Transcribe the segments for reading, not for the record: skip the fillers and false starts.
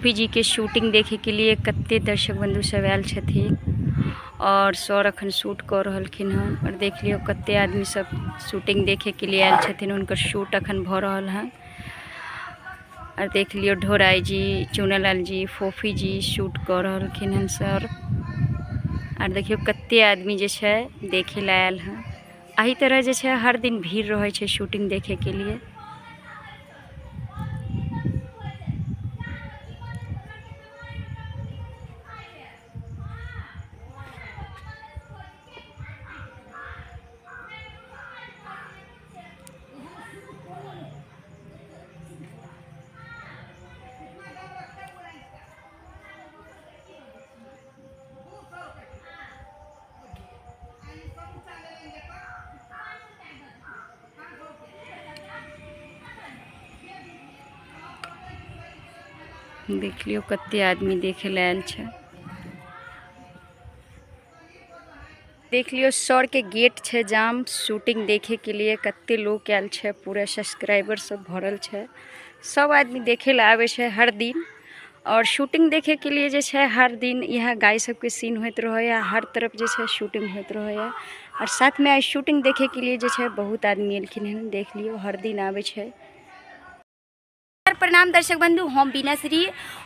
फोफी जी के शूटिंग देखे के लिए कते दर्शक बंधु सब आयल छथिन और सर अखन शूट कऽ रहलखिन हन और देख लियौ कते आदमी सब शूटिंग देखे के लिए आयल छथिन। हुनकर शूट अखन भऽ रहल हन और देख लियौ ढोराई जी, चुनालाल जी, फोफी जी शूट कऽ रहलखिन हन सर। और देखियौ कते आदमी जे छै देखे लए आयल हन। एहि तरह जे छै हर दिन भीड़ रहै छै शूटिंग देखे के लिए। देख लियौ कते आदमी देखे लए आयल छै। देख लियौ सर के गेट छै जाम, शूटिंग देखे के लिए कते लोग आयल छै, पूरा सब्सक्राइबर सब भरल छै, सब आदमी देखे लए आबै छै हर दिन। और शूटिंग देखे के लिए जे छै हर दिन इएह गाय सबके सीन होइत रहैया, हर तरफ जे छै शूटिंग होइत रहैया। और साथ में आइ शूटिंग देखे के लिए जे छै बहुत आदमी एलखिन हन, देख लियौ हर दिन आबै छै। प्रणाम दर्शक बंधु, हम बीना श्री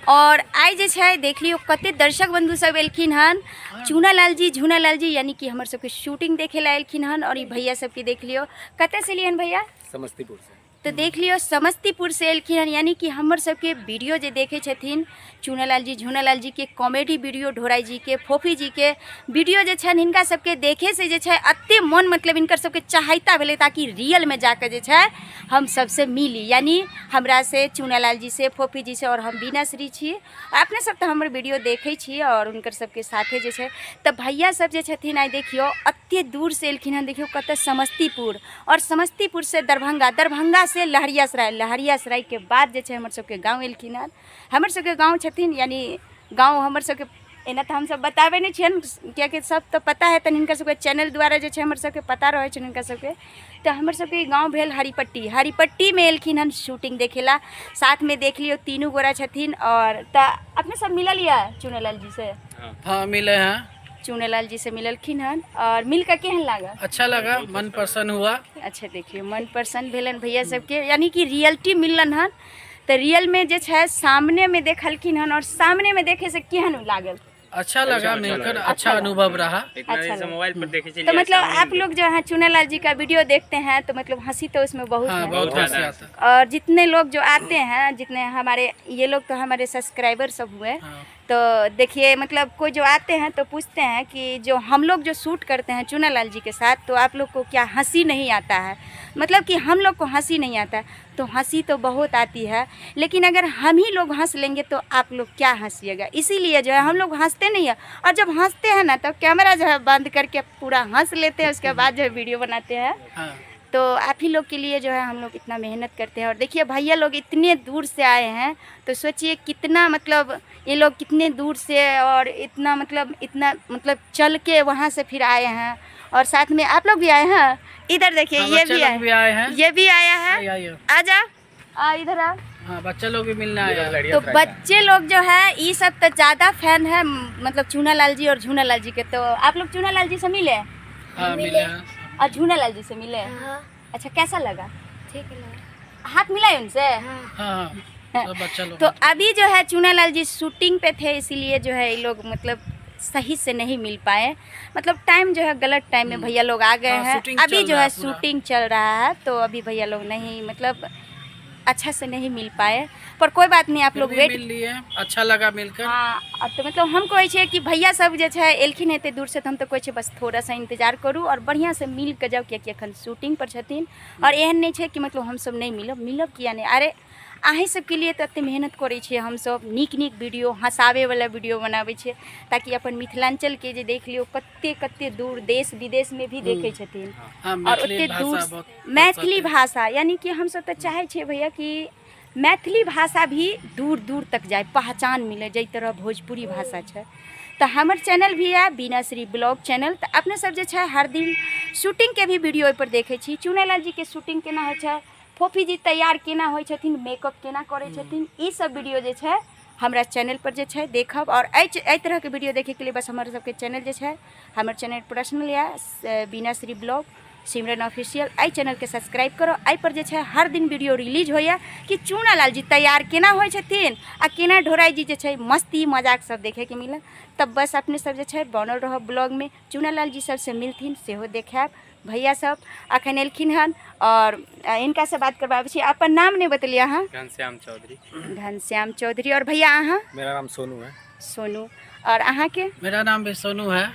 और आइ जे छै देख लियौ कते दर्शक बंधु सब एलखिन हन। चूनालाल जी, झूनालाल जी यानी कि हमर सबके शूटिंग देखे लए एलखिन हन। और ई भैया सबके देख लियौ, कतऽ से एलियै हन भैया? समस्तीपुर से। तो देख लियौ समस्तीपुर से एलखिन हन, यानी कि हमर सबके वीडियो जे देखे छथिन चूनालाल जी, झूनालाल जी के कॉमेडी वीडियो, ढोराई जी के, फोफी जी के वीडियो जे छनि हिनका सबके देखे से जे छै एते मन मतलब हिनकर सबके चाहैता भेलै ताकि रियल में जाके जे छै हम सबसे मिली, यानी हमरा से चूनालाल जी से, फोफी जी से। और हम बीना श्री छी, अपने सब तऽ हमर वीडियो देखै छी और हुनकर सबके साथे जे छै तऽ भैया सब जे छथिन आइ देखियौ एते दूर से एलखिन हन, देखियौ कतऽ, समस्तीपुर। और समस्तीपुर से दरभंगा, दरभंगा से लहरियासराय, लहरियासराय के बाद जे छै हमर सबके गाँव एलखिन हन। हमर सबके गाँव छथिन यानी गाँव हमर सबके एना तऽ हमसब बताबै नहि छियनि कियाकि सब तऽ पता हेतनि हिनकर सबके चैनल द्वारा जे छै हमर सबके पता रहै छनि हिनकर सबके। तऽ हमर सबके गाँव भेल हरिपट्टी, हरिपट्टीमे एलखिन हन शूटिंग देखै लए। साथमे देख लियौ तीनू गोरा छथिन। और तऽ अपने सब मिलल यऽ चुनेलाल जी से? हाँ मिले हैं। चुनेलाल जी से मिललखिन हन और मिल कऽ केहन लागल? अच्छा लगा, मन प्रसन्न हुआ। अच्छा देखियौ मन प्रसन्न भेलनि भैया सबके, यानी कि रियलिटी मिललनि हन। तऽ रियलमे जे छै सामनेमे देखलखिन हन और सामनेमे देखैसँ केहन लागल? अच्छा लगा मिलकर, अच्छा अनुभव रहा। अच्छा लगा। मोबाइल पर देखे तो मतलब आप लोग जो है चुनेलाल जी का वीडियो देखते हैं तो मतलब हंसी तो उसमें बहुत हाँ, है। बहुत हंसी आता है। और जितने लोग जो आते हैं, जितने हमारे ये लोग तो हमारे सब्सक्राइबर सब हुए, हाँ। तो देखिए मतलब कोई जो आते हैं तो पूछते हैं कि जो हम लोग जो शूट करते हैं चुनालाल जी के साथ तो आप लोग को क्या हंसी नहीं आता है? मतलब कि हम लोग को हंसी नहीं आता है, तो हंसी तो बहुत आती है, लेकिन अगर हम ही लोग हंस लेंगे तो आप लोग क्या हंसिएगा। इसीलिए जो है हम लोग हंसते नहीं हैं, और जब हंसते हैं ना तो कैमरा जो है बंद करके पूरा हंस लेते हैं, उसके बाद जो है वीडियो बनाते हैं। हाँ। तो आप ही लोग के लिए जो है हम लोग इतना मेहनत करते हैं। और देखिए भैया लोग इतने दूर से आए हैं तो सोचिए कितना मतलब ये लोग कितने दूर से और इतना मतलब इतना मतलब चल के वहाँ से फिर आए हैं। और साथ में आप लोग भी आए हैं, इधर देखिए हाँ, ये बच्चे भी लोग आए, भी आए हैं। ये भी आया है। आइए, आइए। आ जा, आ इधर आ। हाँ, बच्चा लोग भी मिलने आया है। तो बच्चे लोग जो है ये सब तो ज़्यादा फैन है मतलब चूनालाल जी और झूनालाल जी के। तो आप लोग चूनालाल जी से मिले? हाँ, मिले हैं। और झूनालाल जी से मिले? हाँ। अच्छा कैसा लगा? ठीक लगा। हाथ मिला उनसे? हाँ। हाँ, हाँ, सब बच्चा लोग। तो अभी जो है चूनालाल जी शूटिंग पे थे, इसीलिए जो है ये लोग मतलब सही से नहीं मिल पाए, मतलब टाइम जो है गलत टाइम में भैया लोग आ गए हाँ, हैं। शूटिंग अभी चल जो रहा है है पूरा। शूटिंग चल रहा है तो अभी भैया लोग नहीं मतलब अच्छा से नहीं मिल पाए, पर कोई बात नहीं, आप फिर लोग भी वेट मिल लिए, अच्छा लगा मिलकर। हाँ, अब तो मतलब हम कहै छियै कि भैया सब जे छै एलखिन एते दूर से, तऽ हम तऽ कहै छियै बस थोड़ा सा इंतजार करू और बढ़िआँ से मिल कऽ जाउ, कियाकि एखन शूटिंग पर छथिन। और एहन नहि छै कि मतलब हमसब नहि मिलब, मिलब किया नहि, अरे अहीं सबके लिए तऽ एते मेहनत करै छियै हमसब, नीक नीक वीडियो, हँसाबैवला वीडियो बनाबै छियै, ताकि अपन मिथिलाञ्चलके जे देख लियौ कते कते दूर देश विदेशमे भी देखै छथिन। हाँ, और मैथिली ओते भाषा दूर बहुत मैथिली पसंद है। भाषा, यानी कि हमसब तऽ चाहै छियै भैया कि मैथिली भाषा भी दूर दूर तक जाय, पहचान मिले, जाहि तरह भोजपुरी भाषा छै। तऽ हमर चैनल भी यऽ बीना श्री ब्लॉग चैनल, तऽ अपने सब जे छै हर दिन शूटिंगके भी वीडियो ओहिपर देखै छी। चुनेलाल जीके शूटिंग केना होइ छै, फोफी जी तैयार केना होइ छथिन, मेकअप केना करै छथिन, ई सब वीडियो जे छै हमरा चैनल पर जे छै देखब। और एहि तरहके वीडियो देखैके लिए बस हमर सबके चैनल जे छै, हमर चैनल पर्सनल यऽ बीना श्री ब्लॉग सिमरन ऑफिशियल, एहि चैनलके सब्सक्राइब करो। एहि पर जे छै हर दिन वीडियो रिलीज होइए कि चूनालाल जी तैयार केना होइ छथिन आ केना ढोराई जी जे छै मस्ती मजाक सब देखैके मिलत। तब बस अपने सब जे छै बनल रहब ब्लॉगमे, चूनालाल जी सबसँ मिलथिन सेहो देखायब। भैया सब अखन एलखिन हन और इनका से बात करबाबै छी। अपन नाम नहि बतेलियै अहाँ? घनश्याम चौधरी। घनश्याम चौधरी। और भैया अहाँ? मेरा नाम सोनू है। सोनू। और अहाँ के? मेरा नाम भी सोनू है।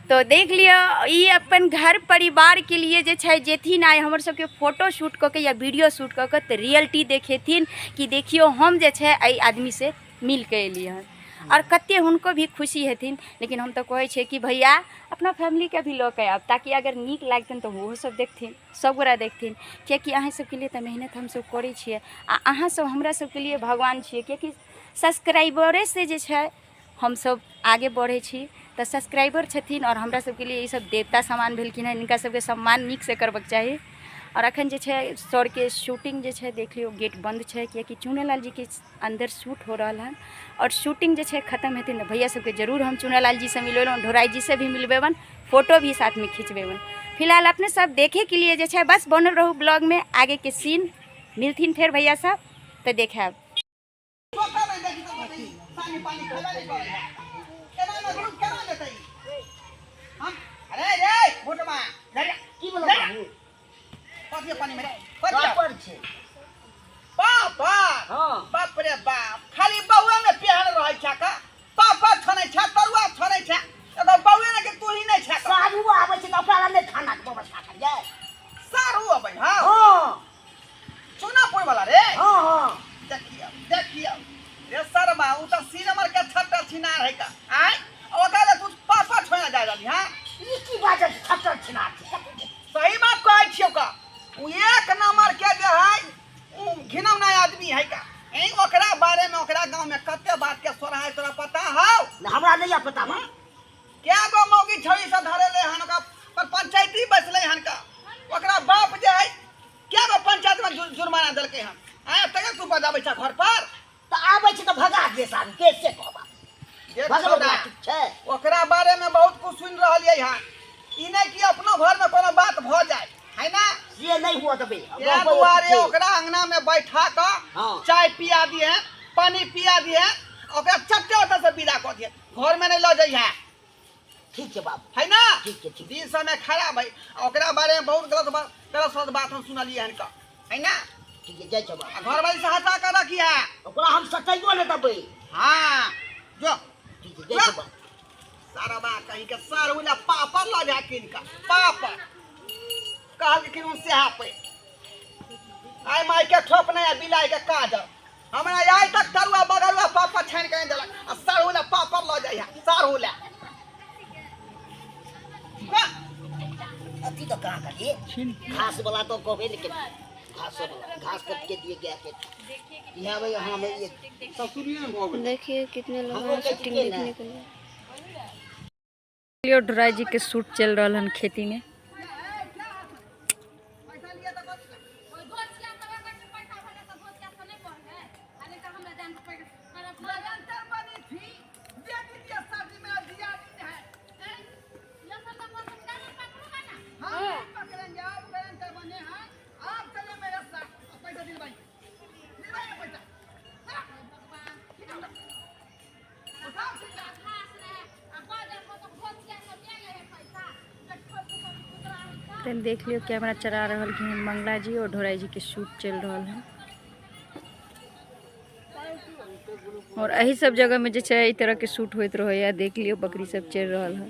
तो देख लियो ई अपन घर परिवार के लिए जे छै जेथिन आइ हमर सबके फोटो शूट कऽ के या वीडियो शूट कऽ के तऽ रियलिटी देखेथिन कि देखियो हम जे छै एहि आदमी से मिल के एलियै हन और कते हुनको भी खुशी हेथिन। लेकिन हम तऽ कहै छियै कि भैया अपना फैमिलीके भी लऽ के आयब ताकि अगर नीक लागतनि तऽ ओहो सब देखथिन, सब गोरा देखथिन, किएकि अहाँ सबके लिए तऽ मेहनत हमसब करै छियै आ अहाँ सब हमरा सबके लिए भगवान छियै, किएकि सब्सक्राइबरेसँ जे छै हमसब आगे बढ़ै छी। तऽ सब्सक्राइबर छथिन आओर हमरा सबके लिए ई सब देवता समान भेलखिन हँ, हिनका सबके सम्मान नीकसँ करबक चाही। आओर अखन जे छै सरके शूटिंग जे छै देख लियौ गेट बन्द छै, किएकि चुनेलाल जीके अन्दर शूट हो रहल हन और शूटिंग जे छै खत्म हेतै ने भैया सबके जरूर हम चुनालाल जी से मिलबेलहुँ, ढोराई जी से भी मिलबेबन, फोटो भी साथमे खिंचबेबन। फिलहाल अपने सब देखे के लिए जे छै बस बनल रहू ब्लॉग में, आगे के सीन मिलथिन फेर भैया सब तऽ देखायब। बाप रे बाप, खाली बउआ में पेहन रहै छै का? पापा छनै छै, तरुआ छनै छै, एगो बउए ने के तू ही नै छै। सारू आबै छै तऽ ओकरा लए नहि खाना के व्यवस्था करियै। सारू अबै हँ? हँ। चुनापुर वाला रे? हँ हँ। देखियौ देखियौ रे शर्मा, उ तऽ सिनेमा के छट्टर छिनार है का? आय ओकरा ले तू पापा छोड़ना जा रहली। हँ, ई की बाजै छै छट्टर छिनार छै? सही बात कहै छियौ का, उ एक नंबर के जे है उ घिनौना आदमी है का। ऐं ओकरा बारे में ओकरा गांव में कते बात के सोरा है तोरा पता हौ? हमरा नहीं है पता बा। क्या गो मौगी छड़ी से धरे ले हन ओकरा पर पंचायती बैसले हन का। ओकरा बाप जे है क्या गो पंचायत में जुर्माना देलकै हन। आय तक तू बजाबै छ घर पर? तऽ आबै छै तऽ भगा दे सारू, के से कहबा? भगवा छै। ओकरा बारे में बहुत कुछ सुन रहलियै हन। ई नहि कि अपनो घर में कोनो बात भ जाए है ना, से नहीं हुआ देबै। ए दुआरे ओकरा अंगना में बैठा क चाय पिया दिए, पानी पिया दिए, ओकरा चट्टे ओतऽ से विदा कऽ दिए, घर में नहीं लऽ जइहे। ठीक छै बाबू, है ना? ठीक छै, ठीक। दिन समय खराब है, ओकरा बारे में बहुत गलत बात गलत सलत बात हम सुनलियै हन का, है ना? ठीक छै, जाइ छै बाबू। घर वाली से हटा कर रखिए ओकरा, हम सटैयो नहि देबै। हाँ जो ठीक छै, जाइ छै बाबू। सारा बा कहीं के सार उला पापड़ लऽ जा किन का पापड़ कहल कि से पे आइ माय के ठोप नहीं बिलाई के काज हमरा आइ तक तरुआ बगरुआ पापड़ छानि के देलक आ सार उला पापड़ लऽ जाइ सार उला। अथी तो कहाँ करिए घास वाला तो कहबे, लेकिन घास वाला घास कट के दिए गया के यहाँ भाई यहाँ में ये देखिए कितने लोग हैं शूटिंग देखने के लिए। लियो ढोराई जी के शूट चल रहा हन खेती में। तहन देख लियो कैमरा चला रहल हन मंगला जी और ढोराई जी के शूट चल रहा है। और एही सब जगह में जे छै एहि तरह के शूट होइत रहैया। देख लियो बकरी सब चल रहल है।